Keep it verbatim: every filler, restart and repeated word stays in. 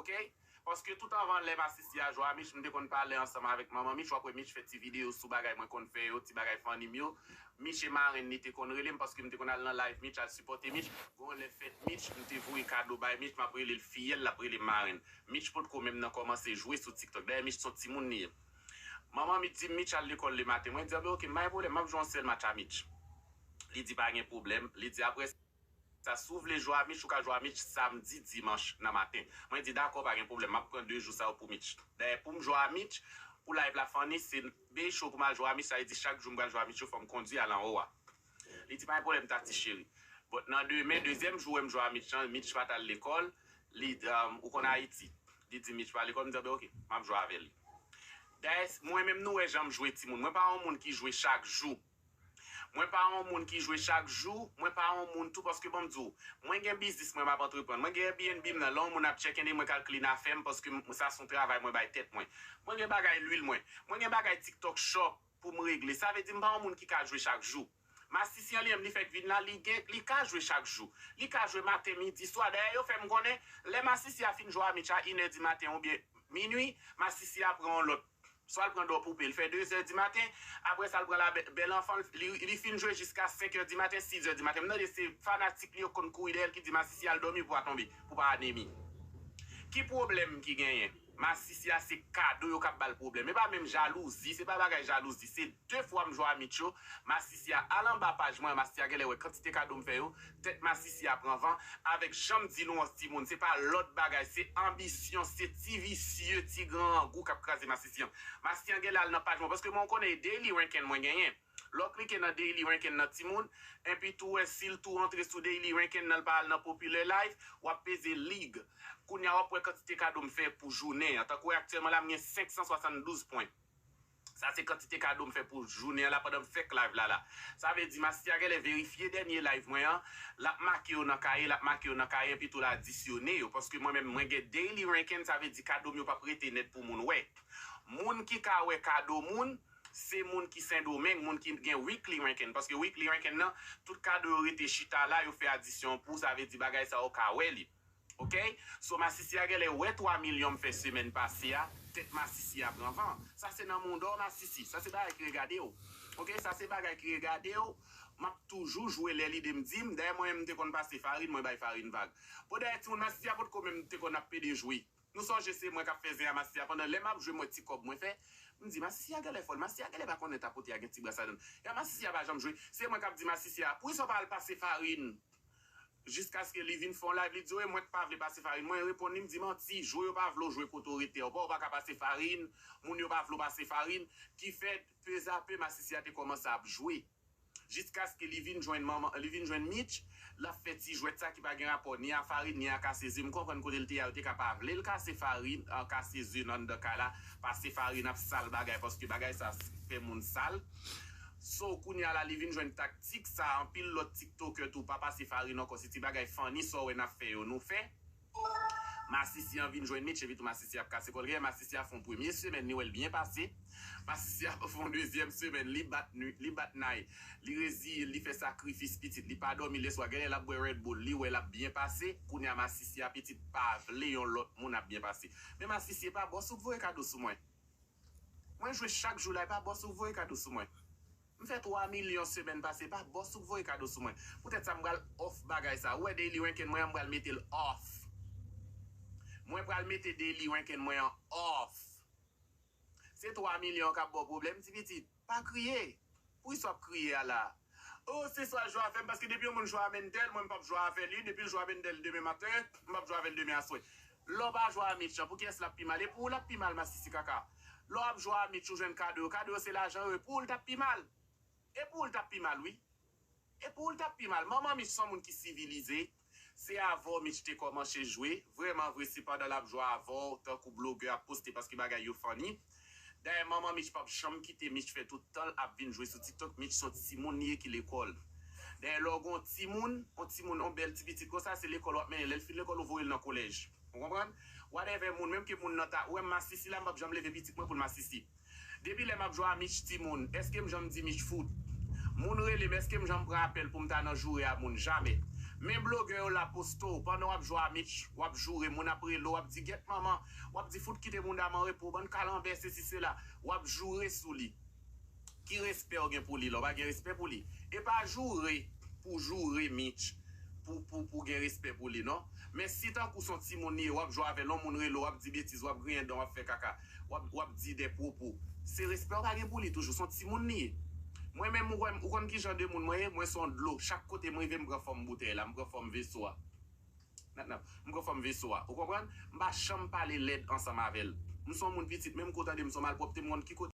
Ok? Paske tout anvan lè Masisi a jwe a Mitch, m te konn pale ansanm avèk manman Mitch, w ap wè Mitch fè ti videyo sou bagay mwen konn fè yo, ti bagay fanni m yo. Mitch e marenn li te konn rele m paske m te konn al nan live Mitch, al sipòte Mitch. Gon lè fèt Mitch, m te voye kado bay Mitch, m ap rele l fiyèl, l ap rele m marenn. Mitch potko menm nan kòmanse jwe sou TikTok. Dayè Mitch se yon timoun li ye. Manman Mitch di m Mitch al lekòl lematen. Mwen di, anben ok, m pa gen pwoblèm, m ap jwe yon sèl match a Mitch. Li di pa gen pwoblèm. Li di apre sa, si w vle jwe a Mitch, ou ka jwe a Mitch samdi, dimanch nan maten. Mwen di, dakò, pa gen pwoblèm, m ap pran de jou sa yo pou Mitch. Dayè, pou m jwe a Mitch, pou live la fanni, se bey cho pou m al jwe a Mitch, sa vle di chak jou m pral jwe a Mitch yo, fò m kondwi al anwo a. Li di, pa gen pwoblèm, Tati cheri. But nan demen, dezyèm jou wè m jwe a Mitch lan, Mitch pa t al lekòl, li, um, ou konn Ayiti. Li di, Mitch pa lekòl, m di, anben ok, m ap jwe avè li. Dayè, mwen menm nou wè jan m jwe timoun. Mwen pa yon moun ki jwe chak jou. Mwen pa yon moun ki jwe chak jou, mwen pa yon moun tou paske ban m di w, mwen gen biznis mwen m ap antreprann, mwen gen Airbnb m nan, lè yon moun ap check in e mwen k al clean afè m paske m- sa se yon travay mwen bay tèt mwen. Mwen gen bagay lwil mwen, mwen gen bagay TikTok shop pou m regle, sa vle di m pa yon moun ki ka jwe chak jou. Masisi an li menm li fèk vin la, li gen, li ka jwe chak jou. Li ka jwe maten, midi, swa, dayè yo fè m konnen, lè Masisi a fin jwe a Mitch a inè di maten oubyen minui, Masisi a pran yon lòt. Swa l pran dò poupe, l fè de zè di maten, apre sa l pran la bèl anfan, li, li fin jwe jiska senk è di maten, sis è di maten. M tande se fanatik li yo konn kouri dèyè l ki di Masisi al dòmi pou pa tonbe, pou pa anemi. Ki pwoblèm ki genyen? Masisi a se kado yo k ap ba l pwoblèm. E pa menm jalouzi, se pa bagay jalouzi, se de fwa m jwe a Mitch yo, Masisi a al anba paj mwen, Masisi a genlè wè kantite kado m fè yo, tèt Masisi a pran van, avèk jan m di nou an timoun, se pa lòt bagay, se anbisyon, se ti visye, ti grangou k ap kraze Masisi an. Masisi an genlè al nan paj mwen, paske mwen konnen e Daily Ranking mwen genyen. Lè w klike nan Daily Ranking nan timoun, enpi tou wè si l tou antre sou Daily Ranking nan l pa al nan Popular Live, w ap peze League. Kounye a w ap wè kantite kado m fè pou jounen an. Tankou wè aktyèlman la m gen senk san swasanndouz pwen. Sa se kantite kado m fè pou jounen an la pandan m fèk live la la. Sa vle di Masisi a genlè verifye dènye live mwen an, l ap make yo nan kaye, l ap make yo nan kaye, enpi tou l adisyone yo. Paske mwen menm mwen gen Daily Ranking, sa vle di kado m yo p ap rete nèt pou moun wè. Moun ki ka wè kado moun, se moun ki Sendomeng, moun ki gen Weekly Ranking. Paske Weekly Ranking nan, tout kado yo rete chita la, yo fè adisyon pou, sa vle di bagay sa yo ka wè li. Ok? So Masisi a genlè wè twa milyon m fè semèn pase a, tèt Masisi a pran van. Sa se nan mond ou Masisi, sa se bagay ki regade w. Ok? Sa se bagay ki regade w. M ap toujou jwe lè lide m di m, dayè mwen menm m te konn pase farin, mwen bay farin vag. Bon dayè timoun Masisi a potko menm te konn ap pede jwe. Nou sonje se mwen k ap fè zen a Masisi a pandan lè m ap jwe m wè ti kòb mwen fè. M di Masisi a genlè fòl, Masisi a genlè pa konnen tapote a gen ti bras ladan l. Ya Masisi a pa janm jwe, se mwen k ap di Masisi a, poukisa w pa al pase farin? Jiskaske li vin fè yon live, li di, wi, mwen k pa vle pase farin. Mwen reponn li, m di, manti, jwe yo pa vle w jwe kote w rete a. Ou pa, ou pa ka pase farin, moun yo pa vle w pase farin. Ki fè, pezape, Masisi a te kòmanse ap jwe. Jiskaske li vin jwenn manman, li vin jwenn Mitch, l ap fè ti jwèt sa ki pa gen rapò ni a farin, ni a kase ze. M konprann kote l te ye a, yo te ka pa vle l kase farin, an, kase ze nan anndan kay la, pase farin ap sal bagay, paske bagay sa fè moun sal. So, kounye a la, li vin jwenn taktik sa, anpil lòt tiktokè tou pa pase farin ankò, se ti bagay funny sa w wè n ap fè yo, nou fè. Masisi an vin jwenn Mitch, epi tou Masisi ap kase kò l. Genlè Masisi a fè yon premye semèn, li wè l byen pase. Masisi a fè yon dezyèm semèn, li bat nwit, li bat nay, li reziye l, li fè sakrifis pitit, li pa dòmi lèswa. Genlè l ap bwè Red Bull, li wè l ap byen pase. Kounye a Masisi a pitit pa vle yon lòt moun ap byen pase. Men Masisi e pa bòs ou k voye kado sou mwen. Mwen jwe chak jou la, e pa bòs ou k voye kado sou mwen. M fè twa milyon semèn pase, pa bòs ou k voye kado sou mwen. Poutèt sa, m pral off bagay sa. Ou wè Daily Ranking mwen an, m pral mete l off. Mwen pral mete Daily Ranking mwen an off. Se twa milyon k ap ba w pwoblèm, ti pitit. Pa kriye. Poukisa w ap kriye a la? O, se swa jwe avè m, paske depi yon moun jwe a Mendel, mwen m p ap jwe avè li. Depi l jwe a Mendel demen maten, m p ap jwe avè l demen aswè. Lè w pa jwe a Mitch an, pou kiyès l ap pi mal? E pou ou l ap pi mal, masisi kaka. Lè w ap jwe a Mitch, ou jwenn kado yo. Kado yo se lajan yo, e pou ou l t ap pi mal. E pou ou l t ap pi mal, wi. E pou ou l t ap pi mal. Manman Mitch se yon moun ki sivilize. Se avè w Mitch te kòmanse jwe. Vrèman vre, se pandan l ap jwe avè w, tankou blogè ap poste paske bagay yo funny. Dayè, manman Mitch p ap janm kite Mitch fè tout tan l ap vin jwe sou TikTok. Mitch se yon timoun li ye ki lekòl. Dayè, lè w gen yon timoun, yon timoun, yon bèl ti pitit konsa, se lekòl w ap mennen. Lè l fin lekòl, ou voye l nan kolèj. Ou konprann? Whatever moun, menm ke moun nan ta, ou wè m masisi la, m p ap janm leve pitit mwen pou l masisi. Depi lè m ap jwe a Mitch timoun, èske m janm di Mitch fout? Moun rele m, èske m janm pran apèl pou m ta nan joure a moun? Jamè. Men blogè yo la poste w pandan w ap jwe a Mitch, w ap joure, moun ap rele w, w ap di, "Gyèt manman," w ap di, "Fout kite moun dam an repo, bann kalanbè, sesi sela," w ap joure sou li. Ki respè w gen pou li la? W pa gen respè pou li. E pa joure pou joure Mitch, pou, pou, pou gen respè pou li, non. Men si tankou se yon timoun li ye, w ap jwe avè l, yon moun rele w, w ap di betiz, w ap griyen dan, w ap fè kaka, w ap, w ap di de pwopo. Se respè w pa gen pou li toujou, se yon timoun li ye. Mwen menm, ou konn, ou konn ki jan de moun mwen ye? Mwen se yon dlo. Chak kote m rive, m pran fòm boutèy la, m pran fòm veso a. Nan, nan, m pran fòm veso a. Ou konprann? M pa janm pale lèd ansanm avè l. M se yon moun pitit, menm kou tande m se yon malpwòpte, m konn ki kote